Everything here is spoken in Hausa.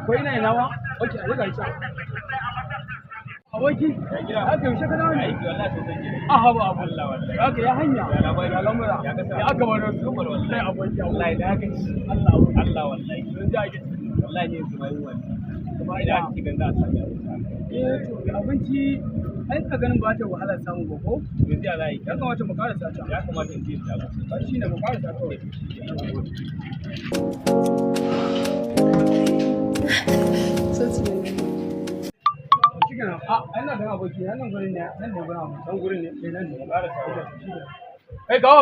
Ko ina ina ma? Okay, a riga shi. Aboki, haka yaushe ka dawo ne? Aiki wallahi sosai ke. A haba abu. Allah wallahi. Haka ya hanya. Ya labari. Ya lamura. Ya kasa. Ya aka baro su. Wallahi. Wallahi aboki. Wallahi da haka ci. Allah aboki. Allah wallahi. Yanzu ake ciki. Wallahi ne yanzu ma yunwa ne. Kuma Ina ina kike ganin za a sami abinci? Eh to, abinci ai ka ganin ba ta wahala samu ba ko? Yanzu ya za a yi? Ya kamata mu karasa ta. Ya kamata in je in ci abinci. Ai shine mu karasa kawai. Shi kenan. A ina ganin aboki nan gurin ne, nan ne gurin abu. Can gurin ne? Eh, nan ne. Mu karasa. Kai, kawo.